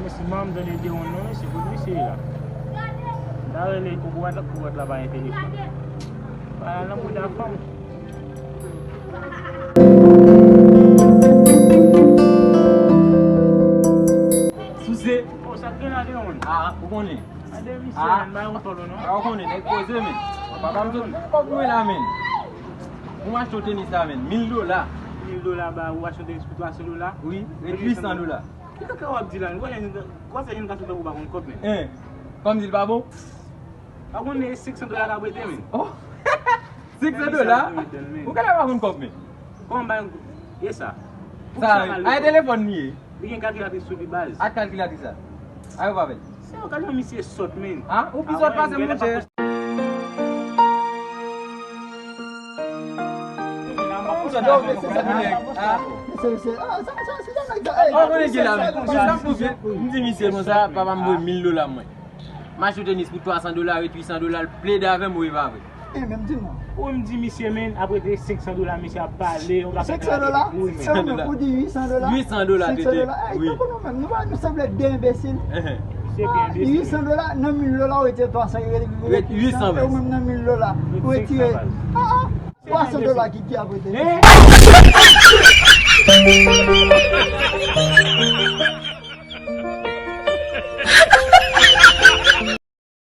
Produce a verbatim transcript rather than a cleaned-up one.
Si manman m tande de yon non, se kot misye ye la. M ta rele kokorat la, kokorat la pa gen telefòn. Pa nan mouda fanm. Souse. Oh, sa k gen la de yon? Ah, ou konnen. Gade misye, ah, men, bay yon tòl, non? Ah, ou konnen, nèg poze, men. Papa m sot fè kòb mwen la, men. Pou m achte yon tenis la, men. Mil dola. Mil dola, ba, ou achte yon tenis pou twa san dola? Wi, ret uit san dola. Ki kaka w ap di la, men? Kòman fè jenn gason tankou w pa konn kòb, men? Hein, kòm di l pa bon? Pa konn, men, senk san dola k ap rete, men. Oh! Senk san dola? Ou ka la pa konn kòb, men. Kòman bay, e sa? Pou sa, sa mal a telefòn li ye. Li gen kalkilatris sou li, baz. A kalkilatris la. A yo pa bèl. Se okazyon misye sòt, men. Ah, ou pi sòt pase m, monchè. Ou konnen ki la, men. Pou sa m pou fè. M di misye konsa, papa m voye mil dola mwen. M achte tenis pou twa san dola, ret uit san dola, l plede avè m, wi, pa vre. E, men m di non. Ou m di misye, men, apre de senk san dola, misye ap pale, yon senk san dola? Wi, men. Ou di uit san dola? Uit san dola, tete. Wi. Tankou nou menm, nou pa, nou sanble de enbesil. Misye byen enbesil. Uit san dola, nan mil dola, ou retire twa san, ou retire uit san, e ou menm nan mil dola, ou retire. Ah, ah. Twa san dola ki, ki ap rete. Hein?